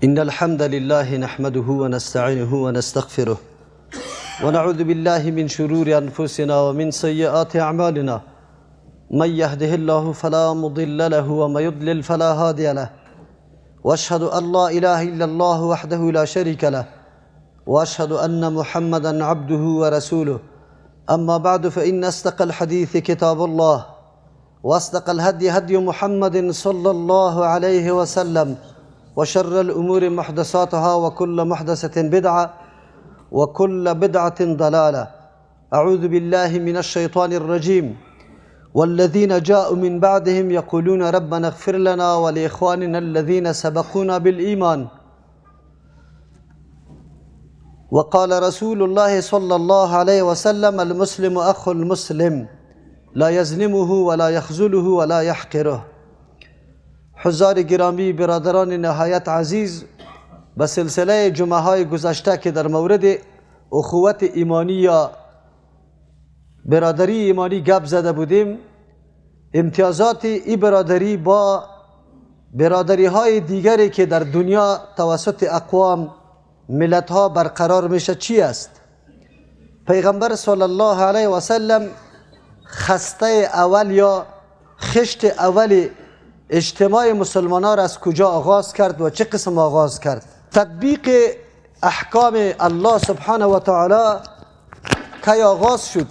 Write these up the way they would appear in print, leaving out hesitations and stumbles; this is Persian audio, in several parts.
إن الحمد لله نحمده ونستعينه ونستغفره ونعوذ بالله من شرور أنفسنا ومن سيئات أعمالنا، من يهده الله فلا مضل له ومن يضلل فلا هادي له، وأشهد أن لا إله إلا الله وحده لا شريك له، وأشهد أن محمدا عبده ورسوله. أما بعد، فإن أصدق الحديث كتاب الله، وأصدق الهدي هدي محمد صلى الله عليه وسلم، وشر الأمور محدثاتها، وكل محدثة بدعة، وكل بدعة ضلالة. أعوذ بالله من الشيطان الرجيم. والذين جاءوا من بعدهم يقولون ربنا اغفر لنا ولإخواننا الذين سبقونا بالإيمان. وقال رسول الله صلى الله عليه وسلم: المسلم أخو المسلم، لا يظلمه ولا يخذله ولا يحقره. حضار گرامی، برادران نهایت عزیز، به سلسله جمعه های گذشته که در مورد اخوت ایمانی یا برادری ایمانی گپ زده بودیم، امتیازات ای برادری با برادری های دیگری که در دنیا توسط اقوام، ملت ها برقرار میشه چی است؟ پیغمبر صلی الله علیه و سلم خسته اول یا خشت اول اجتماع مسلمانان را از کجا آغاز کرد و چه قسم آغاز کرد؟ تطبیق احکام الله سبحانه و تعالی کی آغاز شد؟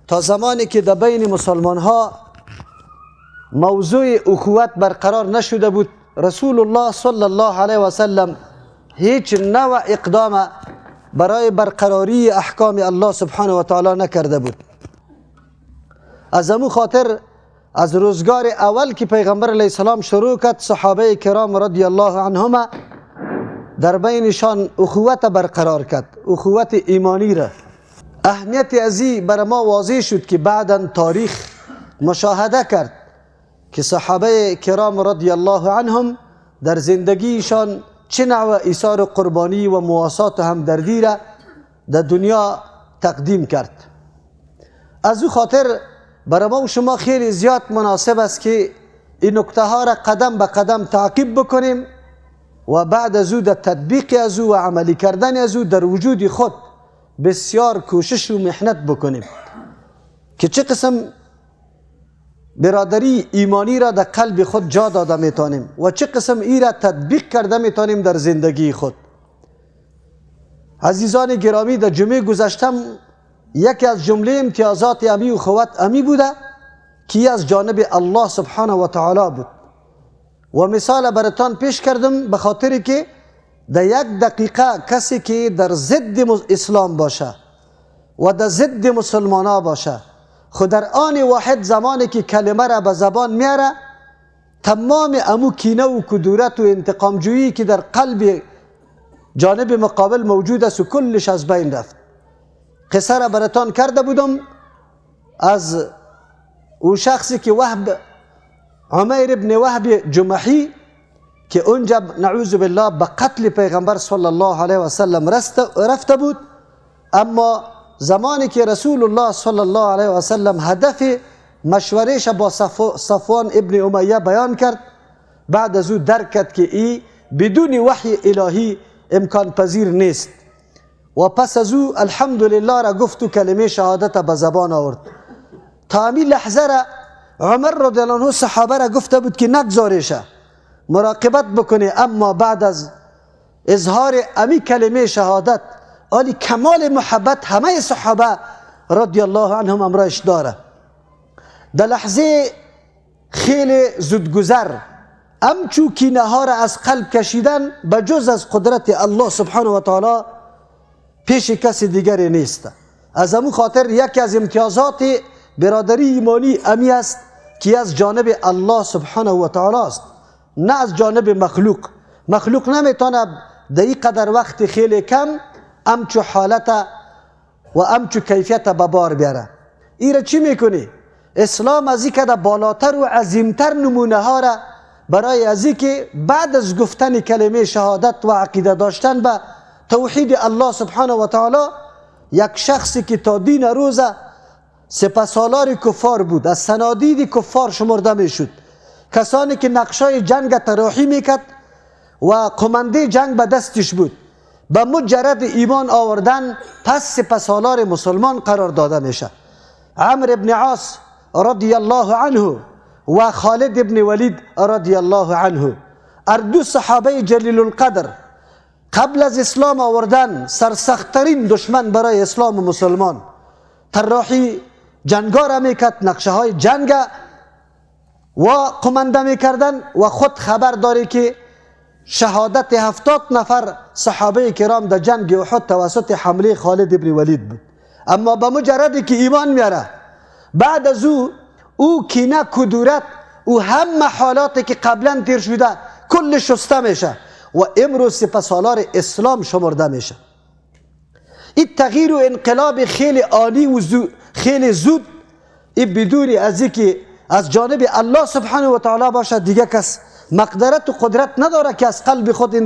تا زمانی که در بین مسلمان ها موضوع اخوت برقرار نشده بود، رسول الله صلی الله علیه و سلم هیچ نوع اقدام برای برقراری احکام الله سبحانه و تعالی نکرده بود. از امو خاطر از روزگار اول که پیغمبر علیه السلام شروع کرد، صحابه کرام رضی الله عنهما در بینشان اخوت برقرار کرد، اخوت ایمانی را. اهمیت ازی بر ما واضح شد که بعدا تاریخ مشاهده کرد که صحابه کرام رضی الله عنهم در زندگیشان چه نوع ایثار و قربانی و مواسات و همدردی را در دنیا تقدیم کرد. از او خاطر برای ما و شما خیلی زیاد مناسب است که این نکته ها را قدم به قدم تعقیب بکنیم و بعد از او در تطبیق از او و عملی کردن از او در وجود خود بسیار کوشش و محنت بکنیم که چه قسم برادری ایمانی را در قلب خود جا داده میتونیم و چه قسم ای را تطبیق کرده میتونیم در زندگی خود. عزیزان گرامی، در جمعه گذشتم یکی از جمله امتیازات امی و اخوت امی بوده که از جانب الله سبحانه و تعالی بود و مثال براتان پیش کردم به خاطر که در یک دقیقه کسی که در ضد اسلام باشه و در ضد مسلمان ها باشه، خود در آن واحد زمانی که کلمه را به زبان میاره، تمام امو کینه و کدورت و انتقام جویی که در قلب جانب مقابل موجود است و کلش از بین رفت. قصه را براتان کرده بودم از او شخصی که وهب، عمیر ابن وهب جمحی، که اونجا نعوذ بالله به قتل پیغمبر صلی الله علیه و سلم رفته بود، اما زمانی که رسول الله صلی الله علیه و سلم هدف مشورهش با صفوان ابن امیه بیان کرد، بعد از او درک کرد که ای بدون وحی الهی امکان پذیر نیست و پس از او الحمدلله را گفت و کلمه شهادت به زبان آورد. تا امی لحظه را عمر رضی الله عنه صحابه را گفته بود که نگذارشه، مراقبت بکنه، اما بعد از اظهار امی کلمه شهادت آلی کمال محبت همه صحابه رضی الله عنهم امرایش داره. در لحظه خیلی زودگذر امچو کینه ها را از قلب کشیدن به جز از قدرت الله سبحانه و تعالی پیش کسی دیگری نیست. از امو خاطر یکی از امتیازات برادری ایمانی امی است که از جانب الله سبحانه و تعالی است، نه از جانب مخلوق. مخلوق نمیتونه در این قدر وقت خیلی کم امچو حالت و امچو کیفیت به بار بیاره. ای را چی میکنی؟ اسلام از این کده بالاتر و عظیمتر نمونه ها را برای از این که بعد از گفتن کلمه شهادت و عقیده داشتن به توحید الله سبحانه و تعالی، یک شخصی که تا دین روز سپهسالار کفار بود، از صنادید کفار شمرده میشد، کسانی که نقشای جنگ طراحی میکرد و قمنده جنگ به دستش بود. به مجرد ایمان آوردن پس سپهسالار مسلمان قرار داده میشه. عمرو ابن عاص رضی الله عنه و خالد ابن ولید رضی الله عنه، هر دو صحابه جلیل القدر قبل از اسلام آوردن سرسختترین دشمن برای اسلام و مسلمان، طراحی جنگا را میکرد، نقشه های جنگ و قمنده میکردن و خود خبر داره که شهادت 70 نفر صحابه کرام در جنگ احد توسط حمله خالد ابن ولید بود. اما به مجردی که ایمان میاره بعد از او کینه، کدورت او همه حالاتی که قبلا تیر شده کل شسته میشه و امروز سپهسالار اسلام شمرده میشه. این تغییر و انقلاب خیلی عالی و خیلی زود، این بدون از اینکه از جانب الله سبحانه و تعالی باشه دیگه کس مقدرت و قدرت نداره که از قلب خود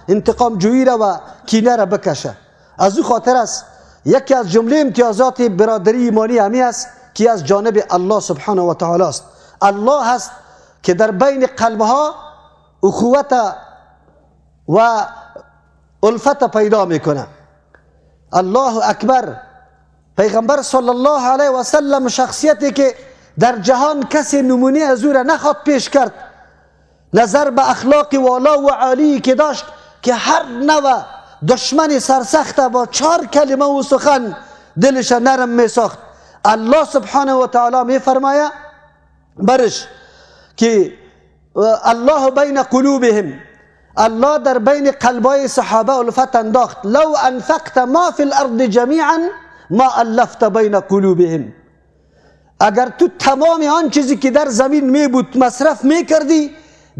انتقام جویی را و کینه را بکشه. از او خاطر است یکی از جمله امتیازات برادری ایمانی همی است که از جانب الله سبحانه و تعالی است. الله هست که در بین قلبها اخوت و الفت پیدا میکنه. الله اکبر. پیغمبر صلی الله علیه و سلم شخصیتی که در جهان کسی نمونه از او را نخواد پیش کرد، نظر به اخلاق والا و عالی که داشت که هر نوع دشمن سرسخت با 4 کلمه و سخن دلش نرم می ساخت. الله سبحانه و تعالی می فرماید برش که الله بین قلوبهم، الله در بین قلبای صحابه الفت انداخت. لو انفقت ما فی الارض جمیعا ما الفت بین قلوبهم، اگر تو تمام آن چیزی که در زمین می بود مصرف می کردی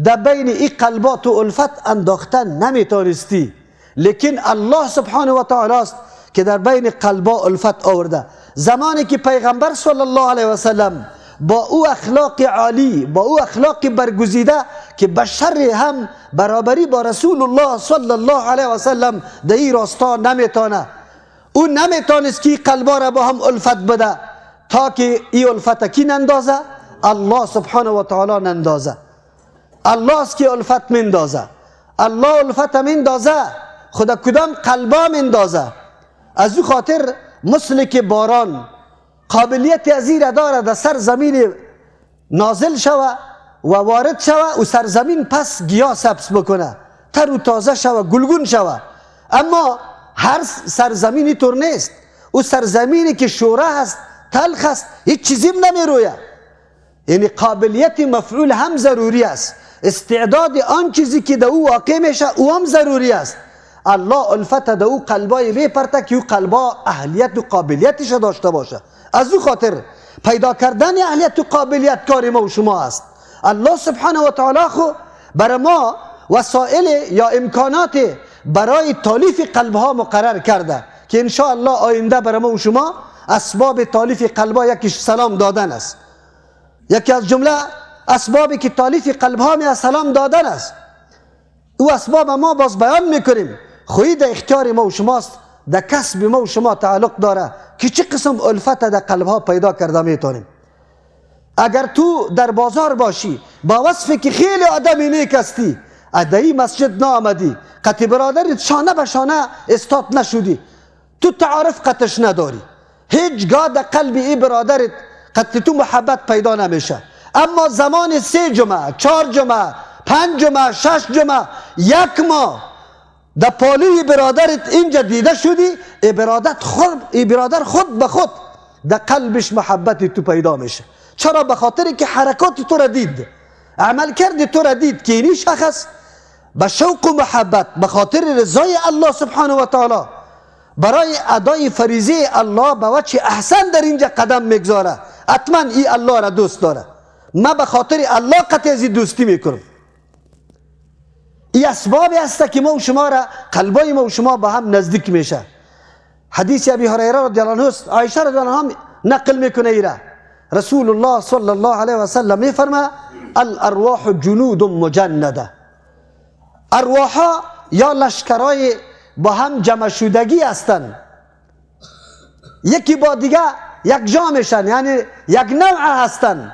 در بین این قلبات و الفت انداختن نمیتونستی، لیکن الله سبحانه و تعالی است که در بین قلبا الفت آورده. زمانی که پیغمبر صلی الله علیه و سلم با او اخلاق عالی، با او اخلاق برگزیده که بشر هم برابری با رسول الله صلی الله علیه و سلم در این راستا نمیتونه، او نمیتونست که قلبا را با هم الفت بده تا که این الفت کی نندازه؟ الله سبحانه و تعالی نندازه. الله است که الفت مندازه، الله الفت مندازه، خدا کدام قلبا مندازه. از او خاطر مثل که باران قابلیت از این را داره در سرزمین نازل شوه و وارد شوه و سرزمین پس گیاه سبز بکنه، تر و تازه شوه، گلگون شوه. اما هر سرزمینی طور نیست. او سرزمینی که شوره هست، تلخ است، هیچ چیزی نمیرویه. یعنی قابلیت مفعول هم ضروری است، استعداد آن چیزی که در او واقع میشه او هم ضروری است. الله الفت در او قلبای میپرته که او قلبا اهلیت و قابلیتش داشته باشه. از او خاطر پیدا کردن اهلیت و قابلیت کار ما و شما است. الله سبحانه و تعالی خو برای ما وسایل یا امکانات برای تالیف قلبها مقرر کرده که ان شاء الله آینده برای ما و شما اسباب تالیف قلبها یکیش سلام دادن است. یکی از جمله اسبابی که تالیف قلبها می سلام دادن است. او اسباب ما باز بیان میکنیم. خویی در اختیار ما و شماست، در کسب ما و شما تعلق داره که چه قسم الفت در قلبها پیدا کرده میتونیم. اگر تو در بازار باشی با وصفی که خیلی آدمی نیک هستی، ادایی مسجد نآمدی، قطع برادرت شانه به شانه استاد نشدی، تو تعارف قطش نداری، هیچگاه در قلب ای برادرت قطع تو محبت پیدا نمیشه. اما زمان 3 جمعه، 4 جمعه، 5 جمعه، 6 جمعه، 1 ماه در پالوی برادرت اینجا دیده شدی، ای برادر خود به خود در قلبش محبت تو پیدا میشه. چرا؟ به خاطر که حرکات تو را دید، عمل کرد تو را دید که اینی شخص به شوق و محبت به خاطر رضای الله سبحانه و تعالی برای ادای فریضه الله به وجه احسن در اینجا قدم میگذاره، حتما ای الله را دوست داره. ما به خاطر الله قطع از دوستی میکنم. این اسبابی است که ما و شما را قلبای ما و شما با هم نزدیک میشه. حدیث ابی هریره رضی الله عنه، عایشه رضی الله عنها نقل میکنه ایرا، رسول الله صلی الله علیه و سلم میفرما الارواح جنود مجنده، ارواحها یا لشکرای با هم جمع شدگی هستند، یکی با دیگه یک جا میشن، یعنی یک نوع هستند.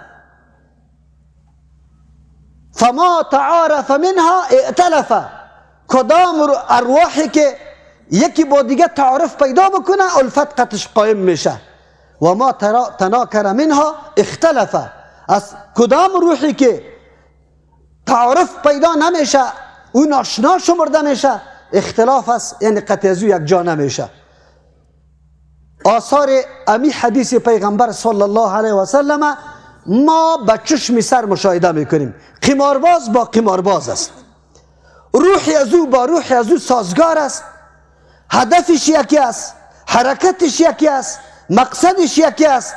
فما تعارف منها ائتلف. کدام ارواحی که یکی با دیگه تعارف پیدا بکنه الفت قطش قایم میشه. و ما تناکر منها اختلف. از کدام روحی که تعارف پیدا نمیشه، او ناشنا شمرده میشه، اختلاف است، یعنی قطع از او یک جا نمیشه. آثار امی حدیث پیغمبر صلی الله علیه و سلم ما به چشم سر مشاهده میکنیم. قمارباز با قمارباز است، روح از او با روح از او سازگار است، هدفش یکی است، حرکتش یکی است، مقصدش یکی است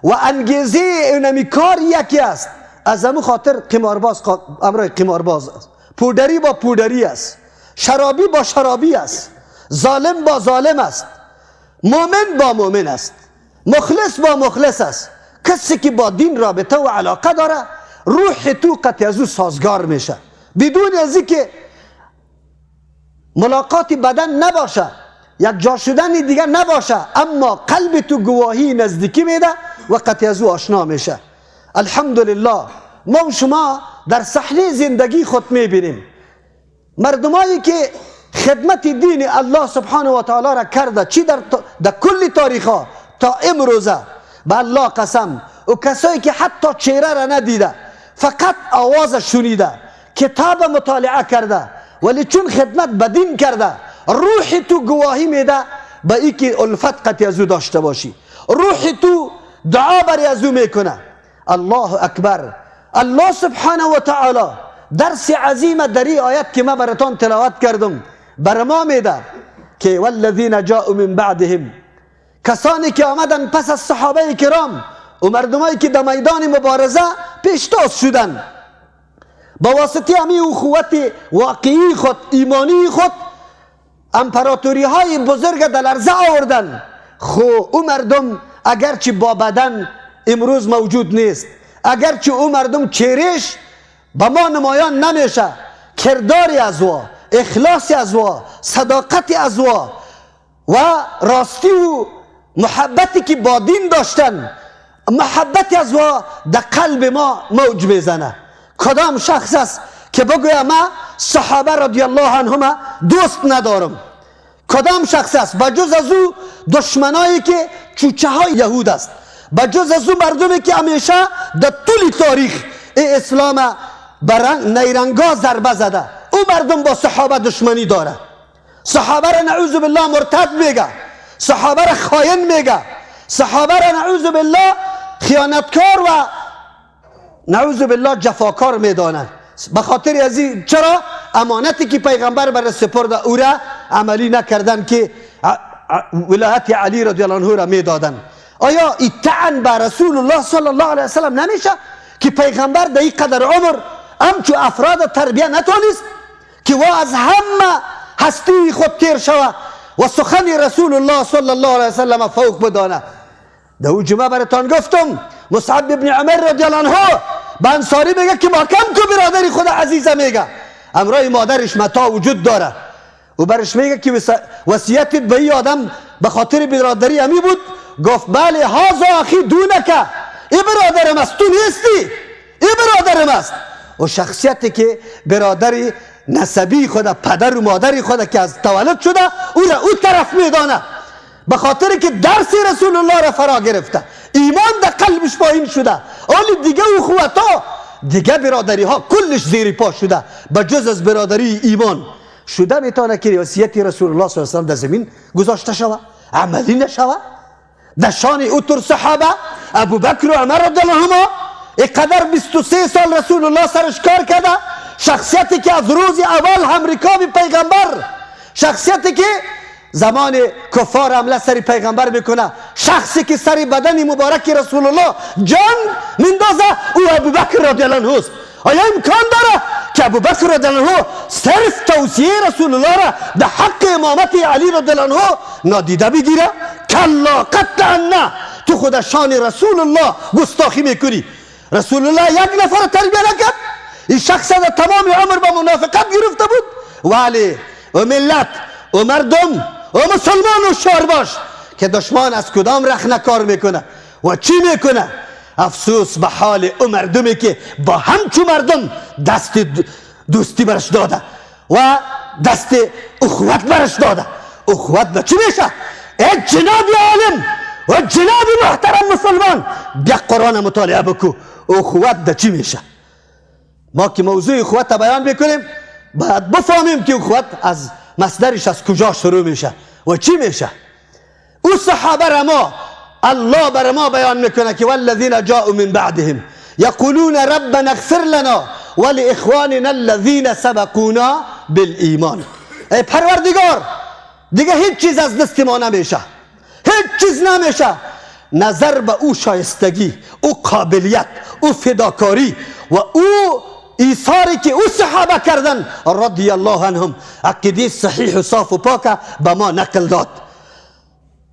و انگیزه اونمی کار یکی است. از همون خاطر قمارباز امرای قمارباز است، پودری با پودری است، شرابی با شرابی است، ظالم با ظالم است، مؤمن با مؤمن است، مخلص با مخلص است. کسی که با دین رابطه و علاقه داره روح تو قطع از او سازگار میشه، بدون از اینکه ملاقات بدن نباشه، یک جا شدن دیگه نباشه، اما قلب تو گواهی نزدیکی میده و قطع از او آشنا میشه. الحمدلله ما و شما در صحنه زندگی خود میبینیم مردمایی که خدمت دین الله سبحانه و تعالی را کرده، چی در کل تاریخ ها تا امروزه، به الله قسم، و کسایی که حتی چهره را ندیده، فقط آواز شنیده، کتاب مطالعه کرده، ولی چون خدمت به دین کرده روح تو گواهی میده به ای که الفت قطع از او داشته باشی، روح تو دعا بری از او میکنه. الله اکبر. الله سبحانه و تعالی درس عظیم در این آیت که ما براتان تلاوت کردم بر ما میده که والذین جاءوا من بعدهم، کسانی که آمدن پس از صحابه کرام و مردمایی که در میدان مبارزه پیشتاز شدن، با واسطه امی اخوت واقعی خود، ایمانی خود، امپراتوری های بزرگ در لرزه آوردن. خو او مردم اگرچه با بدن امروز موجود نیست، اگرچه او مردم چهرش به ما نمایان نمیشه، کرداری از وا، اخلاص از وا، صداقت از وا و راستی و محبتی که با دین داشتن، محبت از وا در قلب ما موج میزنه. کدام شخص است که بگوید ما صحابه رضی الله عنهما دوست ندارم؟ کدام شخص است بجز از او دشمنایی که چوچه های یهود است، بجز از او مردمی که همیشه در طول تاریخ اسلام نیرنگا ضربه زده، او مردم با صحابه دشمنی داره. صحابه را نعوذ بالله مرتد میگه، صحابه را خاین میگه، صحابه را نعوذ بالله خیانتکار و نعوذ بالله جفاکار میدانند. به خاطر از این چرا امانتی که پیغمبر بر سپرده او را عملی نکردن که ولایت علی رضی الله عنه را میدادن. آیا طعن بر رسول الله صلی الله علیه وسلم نمیشه که پیغمبر در این قدر عمر همچو افراد تربیه نتونست که وا از همه هستی خود تیر شوه و سخن رسول الله صلی الله علیه وسلم فوق بدانه؟ در او جمعه براتان گفتم مصعب ابن عمر رضی الله عنه به انصاری میگه که ما کم کو برادری خود عزیزه میگه، امرای مادرش متا وجود داره و برش میگه که وصیتت به این آدم به خاطر برادری همی بود؟ گفت بله، هذا اخی دونک، ای برادرم است، تو نیستی، ای برادرم است. و شخصیتی که برادری نسبی خود، پدر و مادری خود که از تولد شده او را او طرف میدانه، به خاطر که درس رسول الله را فرا گرفته، ایمان در قلبش پایین شده، ولی دیگه اخوتا دیگه برادری ها کلش زیر پا شده، به جز از برادری ایمان شده میتونه که وصیت رسول الله صلی الله علیه و سلم در زمین گذاشته شوه، عملی نشوه. در شان اوتر صحابه ابوبکر و عمر رضی الله عنهما اینقدر 23 سال رسول الله سرش کار کرده، شخصیتی که از روز اول همریکا پیغمبر، شخصیتی که زمان کفار حمله سر پیغمبر میکنه، شخصی که سر بدن مبارک رسول الله جان میندازه او ابوبکر رضی الله عنه است. آیا امکان داره که ابوبکر رضی الله عنه صرف توصیه رسول الله را در حق امامت علی رضی الله عنه نادیده بگیره؟ کلا، قطعا نه. تو خود شان رسول الله گستاخی میکنی. رسول الله یک نفر تربیه نکرد، این شخص در تمام عمر با منافقت گرفته بود، ولی و ملت و مردم و مسلمان و شار باش که دشمن از کدام رخنه کار میکنه و چی میکنه. افسوس به حال او مردمی که با همچو مردم دست دوستی برش داده و دست اخوت برش داده. اخوت به چی میشه؟ ای جناب عالم و جناب محترم مسلمان، بیا قرآن مطالعه بکو، اخوت به چی میشه؟ ما که موضوع اخوت بیان میکنیم باید بفهمیم که اخوت از مصدرش از کجا شروع میشه و چی میشه. او صحابه را ما الله بر ما بیان میکنه که والذین جاءوا من بعدهم یقولون ربنا اغفر لنا ولإخواننا الذین سبقونا بالایمان. ای پروردگار، دیگه هیچ چیز از دست ما نمیشه، هیچ چیز نمیشه. نظر به او شایستگی، او قابلیت، او فداکاری و او ایثاری که او صحابه کردن رضی الله عنهم، عقیده صحیح و صاف و پاک به ما نقل داد.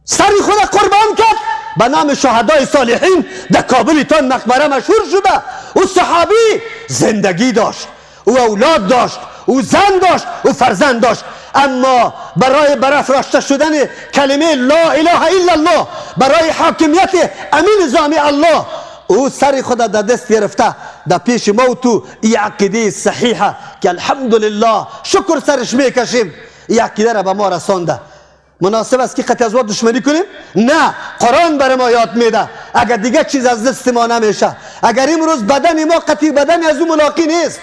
سر خود قربان کرد به نام شهدای صالحین، در کابل تان مقبره مشهور شده. او صحابی زندگی داشت، او اولاد داشت، او زن داشت، او فرزند داشت، اما برای برافراشته شدن کلمه لا اله الا الله، برای حاکمیت امین نظام الله، او سر خود در دست گرفته در پیش موت. ای عقیده صحیحه که الحمدلله شکر سرش میکشیم، ای عقیده را به ما رسانده. مناسب است که قطع از دشمنی کنیم؟ نه، قرآن بر ما یاد میده. اگر دیگه چیز از دست ما نمیشه، اگر امروز بدن ما قطعی بدن از او ملاقی نیست،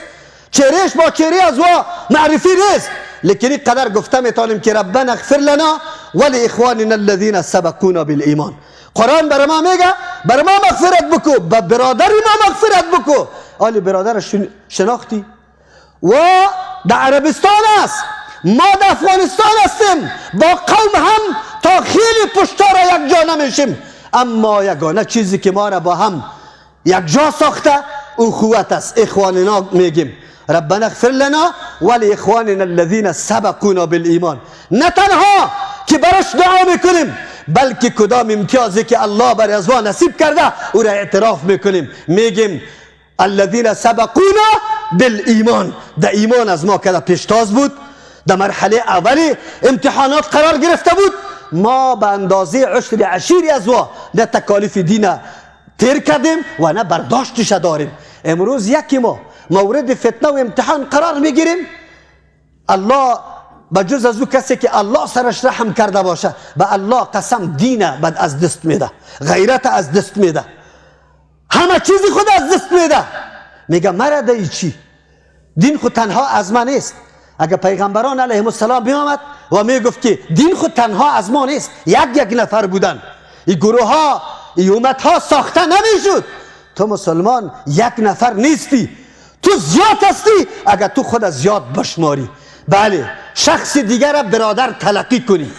چهرهش با چهره از او معرفی نیست، لیکن این قدر گفته میتونیم که ربنا اغفر لنا ولإخواننا الذین سبقونا بالایمان. قرآن بر ما میگه بر ما مغفرت بکو، به برادر ما مغفرت بکو. آلی برادر شناختی و در عربستان است، ما در افغانستان هستیم، با قوم هم تا خیلی پشتا را یک جا نمیشیم، اما یگانه چیزی که ما را با هم یک جا ساخته اخوت است. اخواننا میگیم ربنا اغفر لنا ولإخواننا الذین سبقونا بالایمان. نه تنها که برش دعا میکنیم، بلکه کدام امتیازی که الله بر از ما نصیب کرده او را اعتراف میکنیم، میگیم الذین سبقونا بالایمان. در ایمان از ما که پیشتاز بود، در مرحله اولی امتحانات قرار گرفته بود، ما به اندازه عشر عشیری از وا نه تکالیف دین تیر کردیم و نه برداشتش داریم. امروز یکی ما مورد فتنه و امتحان قرار میگیریم، الله بجز از او کسی که الله سرش رحم کرده باشه، به الله قسم دین بد از دست میده، غیرت از دست میده، همه چیزی خود از دست میده. میگه مرا دی چی؟ دین خود تنها از من نیست. اگر پیغمبران علیهم السلام بیامد و میگفت که دین خود تنها از ما نیست، یک یک نفر بودن، این گروه ها این امت ها ساخته نمیشد. تو مسلمان یک نفر نیستی، تو زیاد هستی. اگر تو خود از زیاد بشماری، بله شخص دیگر را برادر تلقی کنی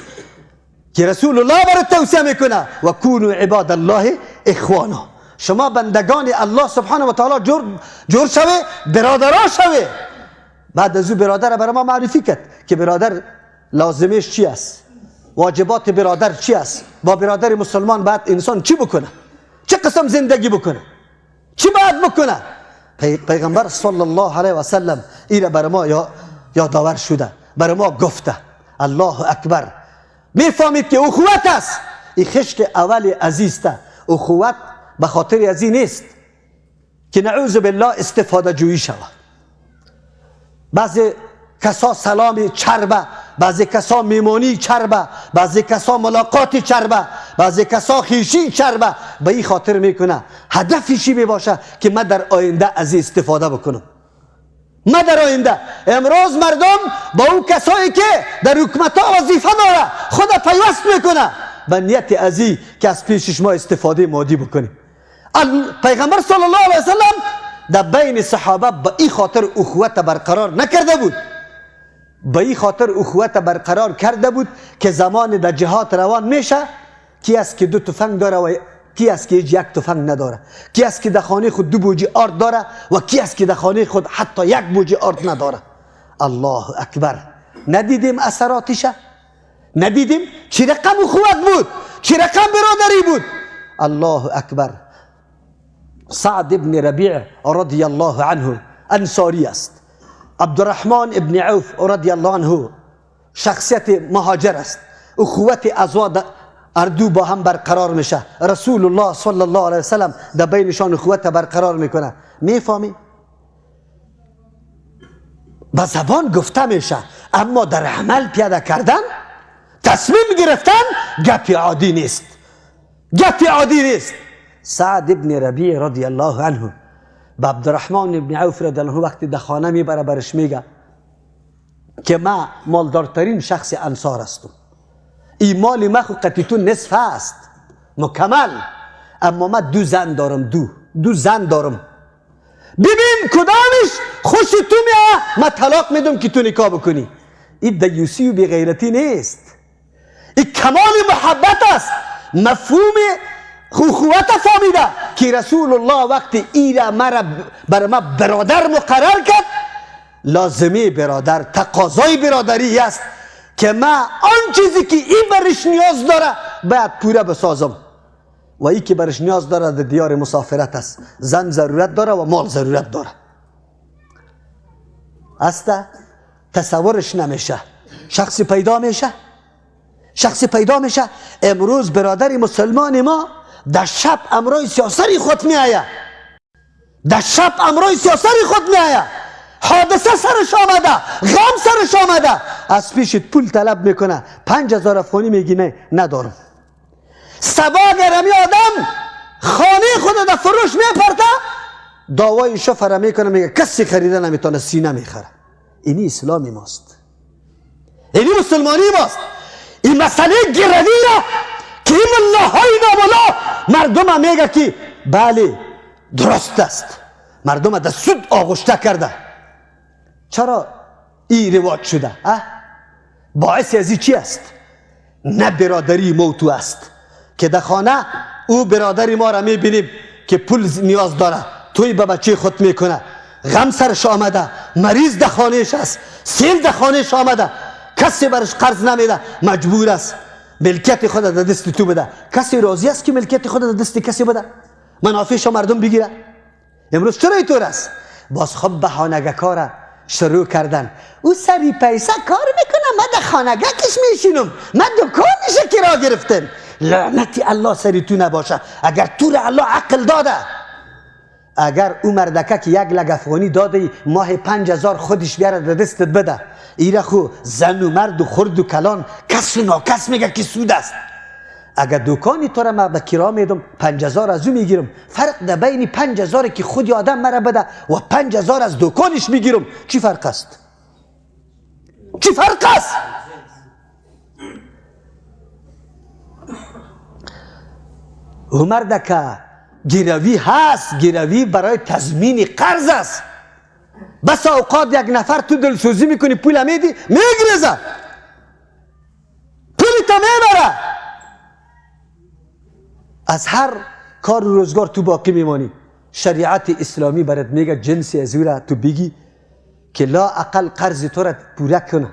که رسول الله برای توصیه میکنه و کونوا عباد الله اخوانا. شما بندگان الله سبحانه و تعالی جور شوه، برادرها شوه. بعد از او برادر برای ما معرفی کرد که برادر لازمش چی است، واجبات برادر چی است، با برادر مسلمان باید انسان چی بکنه، چه قسم زندگی بکنه، چی باید بکنه. پیغمبر صلی الله علیه و سلم ایره برای ما یادآور شده، برای ما گفته. الله اکبر. میفهمید که اخوت است. این خشت اول عزیزته. اخوت به خاطر از این نیست که نعوذ بالله استفاده جویی شود. بعضی کسا سلام چربه، بعضی کسا میمونی چربه، بعضی کسا ملاقات چربه، بعضی کسا خیشی چربه. به این خاطر میکنه هدفشی میباشه که من در آینده از این استفاده بکنم. ما در آینده امروز مردم با اون کسایی که در حکومت ها وظیفه داره خود پیوست میکنه به نیت ازی که از پیشش ما استفاده مادی بکنیم. پیغمبر صلی الله علیه وسلم در بین صحابه به این خاطر اخوت برقرار نکرده بود، به این خاطر اخوت برقرار کرده بود که زمان در جهاد روان میشه، کی است که دو تفنگ داره و کی است که یک تفنگ نداره، کی است که در خانه خود دو بوجی آرد داره و کی است که در خانه خود حتی یک بوجی آرد نداره. الله اکبر. ندیدیم اثراتش؟ ندیدیم چی رقم اخوت بود، چی رقم برادری بود. الله اکبر. سعد ابن ربیع رضی الله عنه انصاری است. عبدالرحمن ابن عوف رضی الله عنه شخصیت مهاجر است. اخوت ازوا اردو با هم برقرار میشه. رسول الله صلی الله علیه وسلم در بینشان اخوت برقرار میکنه. میفهمی؟ به زبان گفته میشه، اما در عمل پیاده کردن، تصمیم گرفتن، گپ عادی نیست، گپ عادی نیست. سعد ابن ربیع رضی الله عنه به عبدالرحمن ابن عوف رضی الله عنه وقتی در خانه میبره برش میگه که ما مالدارترین شخص انصار هستم، این مال ما خو قطیتون نصف است مکمل، اما ما دو زن دارم، دو زن دارم، ببین کدامش خوش تو میاد ما طلاق میدم که تو نکاح بکنی. این دیوسی و بیغیرتی نیست، این کمال محبت است. مفهوم اخوت فهمیده که رسول الله وقتی ایره مرا بر ما برادر مقرر کرد، لازمه برادر، تقاضای برادری است که ما آن چیزی که این برش نیاز داره باید پوره بسازم، و ای که برش نیاز داره در دیار مسافرت است، زن ضرورت داره و مال ضرورت داره. است تصورش نمیشه، شخصی پیدا میشه، شخصی پیدا میشه. امروز برادر مسلمان ما در شب امرای سیاسری خود می آید، در شب امرای سیاسری خود می آید، حادثه سرش آمده، غم سرش آمده، از پیشت پول طلب میکنه، 5000 افغانی میگی نه ندارم. سبا اگر همی آدم خانه خود در فروش میپرده، دعوای شفره میکنه، میگه کسی خریده نمیتونه، سینه میخره. اینی اسلامی ماست، اینی مسلمانی ماست. این مسئله گروی را که این ملاهای ناملا مردم هم میگه که بله درست است، مردم در سود آغشته کرده. چرا این رواج شده؟ باعث از چی است؟ نه برادری موتو است که در خانه او برادری ما را میبینیم که پول نیاز داره، توی به بچه خود میکنه، غم سرش آمده، مریض در خانهش است، سیل در خانهش آمده، کسی برش قرض نمیده، مجبور است ملکیت خود در دست تو بده. کسی راضی است که ملکیت خود در دست کسی بده، منافعش مردم بگیره؟ امروز چرا اینطور است؟ باز خب بهانه کاره شروع کردن. او سری پیسه کار میکنه، من در خانگه کش میشینم، من دکانش کرا گرفتم. لعنتی الله سری تو نباشه اگر تو را الله عقل داده. اگر او مردکه که 1 لک افغانی داده، ماه 5000 خودش بیاره در دستت بده، ایره خو زن و مرد و خرد و کلان کس و ناکس میگه که سود است. اگر دکانی تو را من به کرا میدم 5000 از او میگیرم، فرق در بین 5000 که خودی آدم مرا بده و 5000 از دکانش میگیرم چی فرق است؟ چی فرق است؟ او مردکه گروی هست، گروی برای تضمین قرض است. بس اوقات یک نفر تو دلسوزی میکنی، پول میدی، میگریزه، پولی تا میبره، از هر کار و روزگار تو باقی میمانی. شریعت اسلامی برات میگه جنس از او را تو بگی که لا اقل قرض تو را پوره کنه،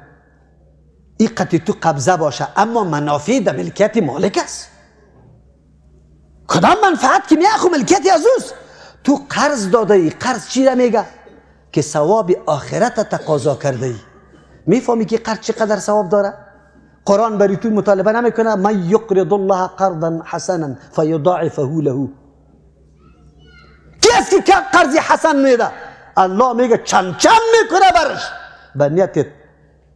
این قطعی تو قبضه باشه، اما منافع در ملکیت مالک است. کدام منفعت که میخو ملکیت از اوست؟ تو قرض داده ای، قرض چی را میگه؟ که ثواب آخرت تقاضا کرده ای. میفهمی که قرض چقدر ثواب داره؟ قرآن بری تو مطالبه نمیکنه، من یقرض الله قرضا حسنا فیضاعفه له. کی است که قرض حسن میده؟ الله میگه چند چند میکنه برش، به نیت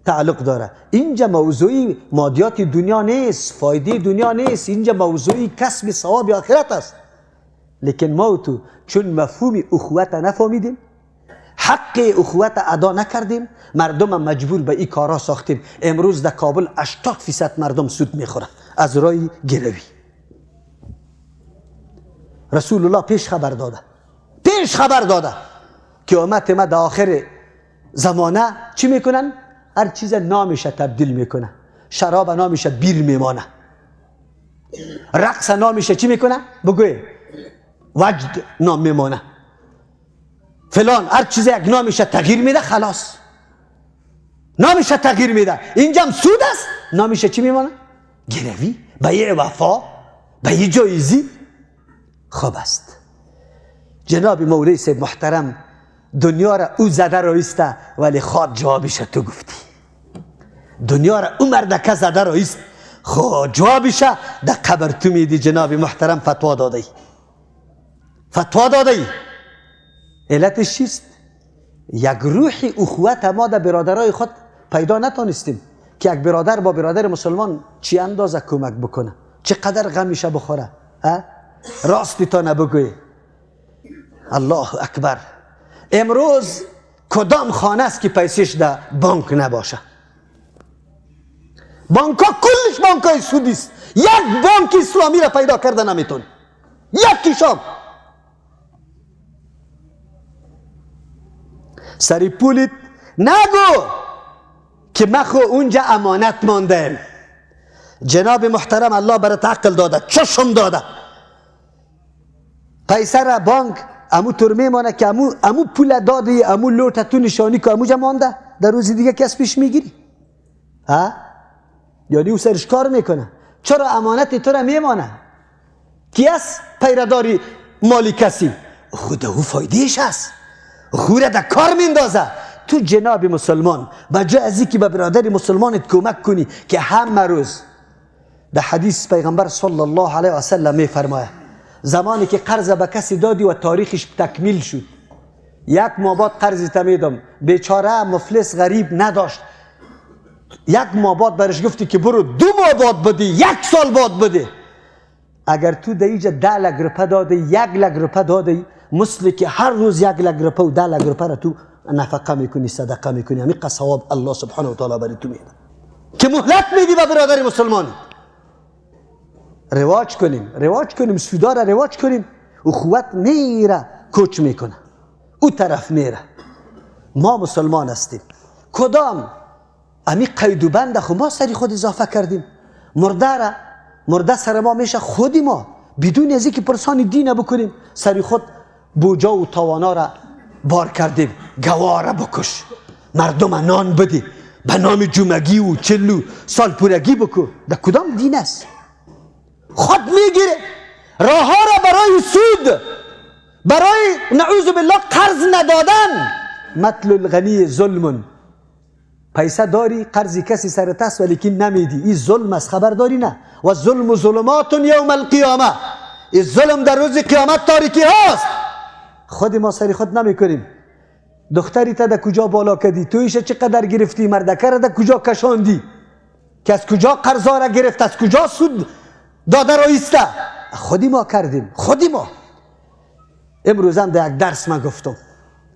تعلق داره. اینجا موضوعی مادیات دنیا نیست، فایده دنیا نیست، اینجا موضوعی کسب ثواب آخرت است. لیکن ما تو چون مفهوم اخوت نفهمیدیم، حق اخوت ادا نکردیم، مردم مجبور به این کارا ساختیم. امروز در کابل 80% مردم سود میخورن از رای گروی. رسول الله پیش خبر داده، پیش خبر داده که امت ما در آخر زمانه چی میکنن؟ هر چیز نامش تبدیل میکنه، شراب نامش بیر میمانه، رقص نامش چی میکنه؟ بگوی وجد نام میمانه، فلان، هر چیز یک نامش تغییر میده، خلاص نامش تغییر میده. اینجا هم سود است، نامش چی میمانه؟ گروی، بیع وفا، بیع جایزی. خوب است جناب مولوی صاحب محترم، دنیا را او زده رایسته ولی خواد جوابش تو گفتی. دنیا را او مردکه زده رایست، خب جوابشه در قبر تو میدی. جناب محترم فتوا داده ای، فتوا داده ای. علتش چیست؟ یک روح اخوت ما در برادرای خود پیدا نتانستیم که یک برادر با برادر مسلمان چی اندازه کمک بکنه، چقدر غمیشه بخوره، راستی تا نبگوی. الله اکبر. امروز کدام خانه است که پیسش در بانک نباشه؟ بانک ها کلش بانک های سودی است. یک بانک اسلامی را پیدا کرده نمیتونی، یک کشام سری پولیت نگو که مخو اونجا امانت مانده. جناب محترم الله برات عقل داده، چشم داده، پیسه را بانک امو تر میمانه که امو پول دادی، امو لوت تو نشانی که امو جا مانده، در روز دیگه کس پیش میگیری. ها؟ یعنی او سرش کار میکنه. چرا امانت تو را میمانه؟ کی است پیرداری مالی کسی؟ خود او فایدهش است، خود را در کار میندازه. تو جناب مسلمان با جای از اینکه به برادر مسلمانت کمک کنی که همه روز در حدیث پیغمبر صلی الله علیه و سلم میفرماید زمانی که قرض به کسی دادی و تاریخش تکمیل شد، یک ماه بعد قرض تا میدم، بیچاره مفلس غریب نداشت، یک ماه بعد برش گفتی که برو 2 ماه بعد بدی، 1 سال بعد بده. اگر تو در اینجا 10 لک روپه دادی، 1 لک روپه دادی، مثل که هر روز 1 لک روپه و 10 لک روپه را تو نفقه میکنی، صدقه میکنی، همین ثواب الله سبحانه و تعالی برای تو میده که مهلت میدی به برادر مسلمان. رواج کنیم، رواج کنیم، سودا را رواج کنیم. اخوت میره کوچ میکنه، او طرف میره. ما مسلمان هستیم، کدام امی قید و بند خو ما سری خود اضافه کردیم. مرده را، مرده سر ما میشه، خودی ما بدون از اینکه پرسان دین بکنیم سری خود بوجا و توانا را بار کردیم. گواره بکش، مردم نان بدی، به نام جمعگی و چلو سال پورگی بکو. در کدام دین است؟ خود میگیره راه ها را برای سود، برای نعوذ بالله قرض ندادن. مطل الغنی ظلم. پیسه داری قرض کسی سرت است ولیکن نمیدی، این ظلم است، خبر داری نه؟ و ظلم ظلمات یوم القیامه. این ظلم در روز قیامت تاریکی هاست. خود ما سری خود نمیکنیم. دختری تا در کجا بالا کدی، تو ایشه چقدر گرفتی، مردکه را در کجا کشاندی که از کجا قرضا را گرفت، از کجا سود داده را ایسته. خودی ما کردیم، خودی ما. امروز هم در یک درس ما گفتم،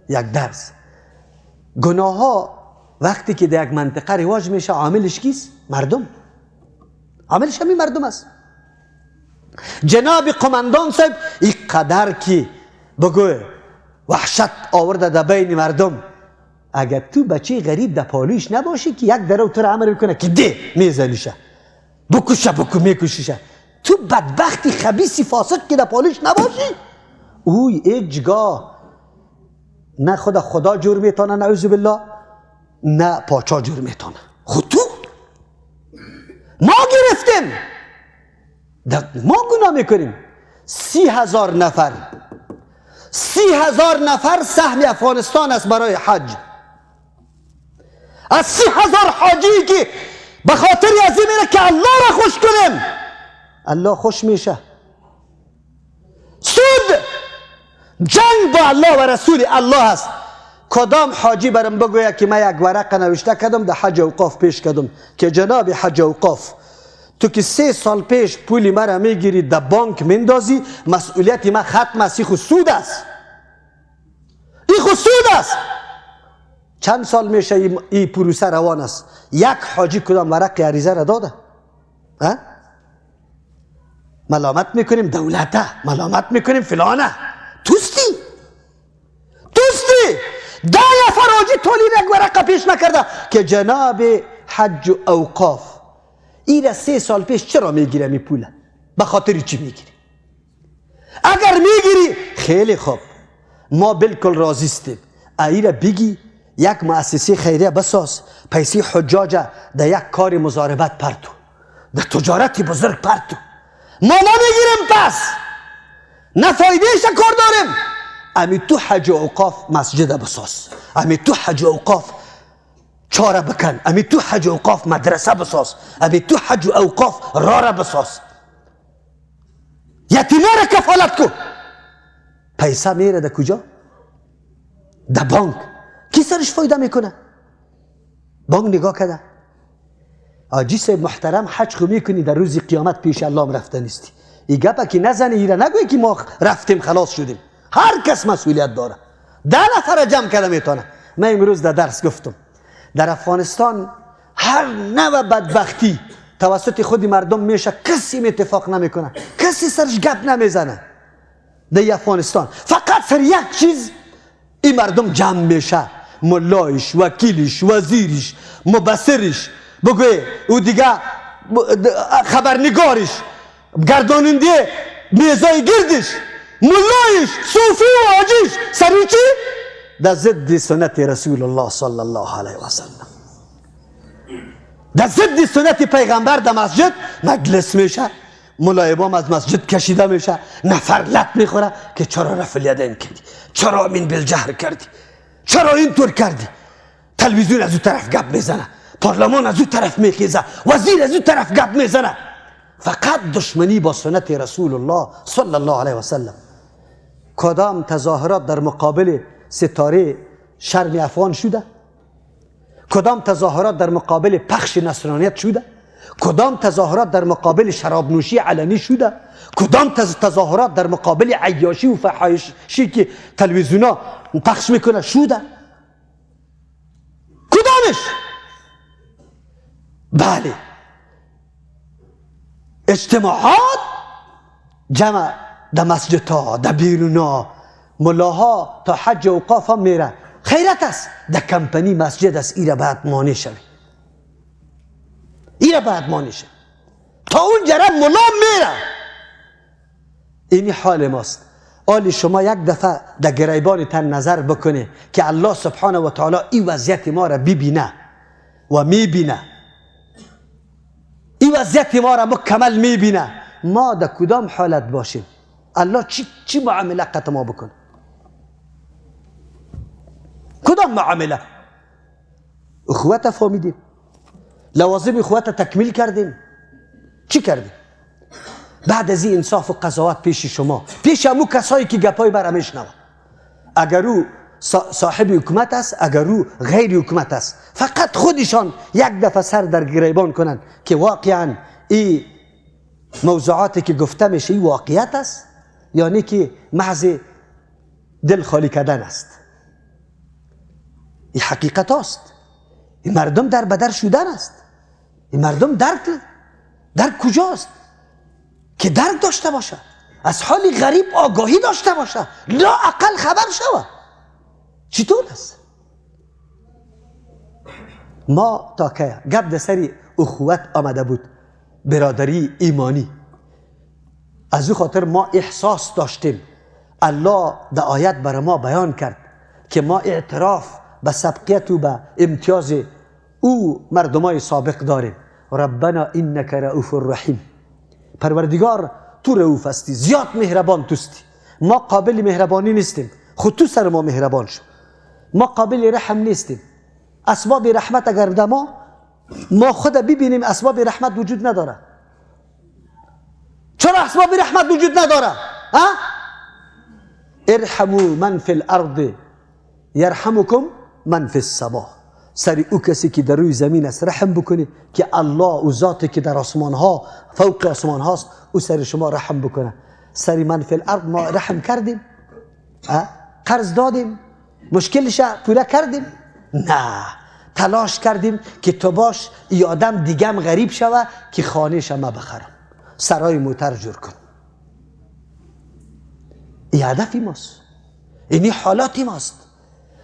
یک درس گناه ها وقتی که در یک منطقه رواج میشه عاملش کیست؟ مردم. عاملش همین مردم است. جناب قماندان صاحب این قدر که بگو وحشت آورده در بین مردم، اگر تو بچه غریب در پالویش نباشی که یک درو تو را امر میکنه که ده میزنیشه، بکشه بکو میکشیشه، تو بدبختی خبیثی فاسق که در پالویش نباشی، اوی هیچگاه نه خدا خدا جور میتونه نعوذ بالله، نه پاچا جور میتونه. خود تو ما گرفتیم، ما گناه میکنیم. 30,000 نفر، 30,000 نفر سهم افغانستان است برای حج. از 30,000 حاجی که به خاطر از این میره که الله را خوش کنیم، الله خوش میشه. سود جنگ با الله و رسول الله است. کدام حاجی برم بگوید که من یک ورقه نوشته کردم در حج اوقاف پیش کردم که جناب حج اوقاف تو که 3 سال پیش پولی مرا میگیری در بانک مندازی، مسئولیت من ختم است، این خود سود است، این خود سود است. چند سال میشه این پروسه روان است. یک حاجی کدام ورق عریضه را داده؟ ملامت میکنیم دولته، ملامت میکنیم فلانه. توستی، توستی. 10 نفر حاجی تولید یک ورقه پیش نکرده که جناب حج و اوقاف این 3 سال پیش چرا میگیره می پوله؟ به خاطر چی میگیری؟ اگر میگیری خیلی خوب، ما بالکل راضی استیم. ایره بگی یک مؤسسه خیریه بساز، پیسه حجاج در یک کار مضاربت پرتو، در تجارت بزرگ پرتو. ما نمیگیریم، پس نه فایدهش کار داریم. امی تو حج و اوقاف مسجد بساز، امی تو حج و اوقاف چاره بکن، امی تو حج و اوقاف مدرسه بساز، امی تو حج و اوقاف راره بساز، یتیما را کفالت کن. پیسه میره در کجا؟ در بانک. کی سرش فایده میکنه؟ بانک نگاه کرده. آجی صاحب محترم، حج خو میکنی، در روز قیامت پیش الله رفته نیستی. ای گپه که نزنی، ایره نگوی که ما رفتیم خلاص شدیم. هر کس مسئولیت داره. 10 نفر جمع کرده میتونه. من امروز در درس گفتم در افغانستان هر نوع بدبختی توسط خود مردم میشه، کسی اتفاق نمیکنه، کسی سرش گپ نمیزنه. در افغانستان فقط سر یک چیز این مردم جمع میشه، ملایش، وکیلش، وزیرش، مبصرش، بگوی او دیگه خبرنگارش، گرداننده میزای گردش، ملایش، صوفی و حاجیش، سری چی؟ در ضد سنت رسول الله صلی الله علیه و سلم، در ضد سنت پیغمبر در مسجد مجلس میشه، ملایبام از مسجد کشیده میشه، نفر لط میخوره که چرا رفع الیدین کردی، چرا امین بالجهر کردی، چرا اینطور کردی. تلویزیون از اون طرف گپ میزنه، پارلمان از اون طرف میخیزه، وزیر از اون طرف گپ میزنه. فقط دشمنی با سنت رسول الله صلی الله علیه و سلم. کدام تظاهرات در مقابل ستاره شرم افغان شده؟ کدام تظاهرات در مقابل پخش نصرانیت شده؟ کدام تظاهرات در مقابل شراب نوشی علنی شده؟ کدام تظاهرات در مقابل عیاشی و فحاشی که تلویزیونا پخش میکنه شده؟ کدامش؟ بله، اجتماعات جمع در مسجدها، در بیرونا، ملاها تا حج و اوقاف هم میره. خیرت است در کمپنی مسجد است، ایره باید مانع شوی، ایره باید مانع شوی تا اون جره ملا میره. اینی حال ماست. آلی شما یک دفعه در گریبان تن نظر بکنه که الله سبحانه و تعالی این وضعیت ما را ببینه و میبینه، این وضعیت ما را مکمل میبینه. ما در کدام حالت باشیم؟ الله چی معامله قط ما بکنه؟ کدام معامله؟ اخوت فهمیدیم، لوازم اخوت تکمیل کردیم، چی کردیم؟ بعد از این انصاف و قضاوت پیش شما، پیش همو کسایی که گپای برا میشنوه، اگر او صاحب حکومت است، اگر او غیر حکومت است، فقط خودشان یک دفعه سر در گریبان کنند که واقعا این موضوعاتی که گفته میشه این واقعیت است یا نه که محض دل خالی کردن است. این حقیقت است. این مردم در بدر شدن است. این مردم درک کجاست که درک داشته باشه، از حال غریب آگاهی داشته باشه، لا اقل خبر شوه چطور است. ما تا که گپ در سر اخوت آمده بود، برادری ایمانی، از او خاطر ما احساس داشتیم. الله در آیت بر ما بیان کرد که ما اعتراف به سبقیت و به امتیاز او مردمای سابق داریم. ربنا انک رؤوف رحیم، پروردگار تو رؤوف هستی، زیاد مهربان توستی، ما قابل مهربانی نیستیم، خود تو سر ما مهربان شو. ما قابل رحم نیستیم، اسباب رحمت اگر در ما خود ببینیم اسباب رحمت وجود نداره. چرا اسباب رحمت وجود نداره؟ ها؟ ارحموا من فی الارض یرحمکم من فی السما. سر او کسی که در روی زمین است رحم بکنی که الله او ذاتی که در آسمان ها فوق آسمان هاست او سر شما رحم بکنه. سر من فی الارض ما رحم کردیم، قرض دادیم، مشکلش پوره کردیم؟ نه، تلاش کردیم که تو باش ای آدم دیگم غریب شوه که خانه شما بخرم، سرای موتر جور کن. ای هدفی ماست، اینی حالاتی ماست.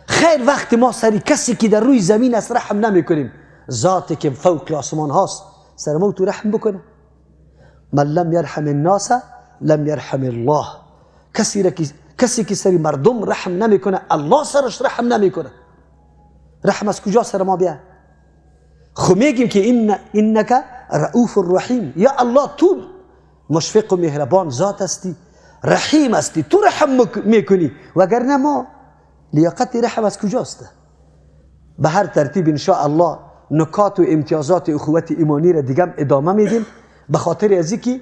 خیر وقت ما سری کسی که در روی زمین است رحم نمی کنیم، ذاتی که فوق آسمان هاست سر ما تو رحم بکنه. من لم یرحم الناس لم یرحم الله. کسی که سری مردم رحم نمیکنه الله سرش رحم نمیکنه. رحم از کجا سر ما بیا؟ خو میگیم که انک رؤوف الرحیم، یا الله تو مشفق و مهربان ذات هستی، رحیم هستی، تو رحم میکنی، وگرنه ما لیاقت رحم از کجاست؟ به هر ترتیب ان شاء الله نکات و امتیازات اخوت ایمانی را دیگه ادامه میدیم، به خاطر از اینکه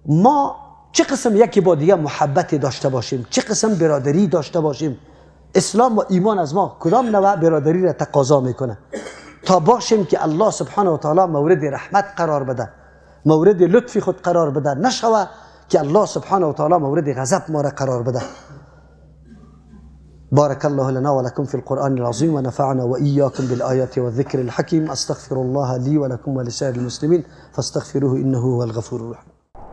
ما چه قسم یکی با دیگه محبت داشته باشیم، چه قسم برادری داشته باشیم. اسلام و ایمان از ما کدام نوع برادری را تقاضا میکنه تا باشیم که الله سبحانه و تعالی مورد رحمت قرار بده، مورد لطف خود قرار بده، نشوه که الله سبحانه و تعالی مورد غضب ما را قرار بده. بارك الله لنا ولكم في القرآن العظيم ونفعنا وإياكم بالآيات والذكر الحكيم. أستغفر الله لي ولكم ولسائر المسلمين فاستغفروه إنه هو الغفور الرحيم.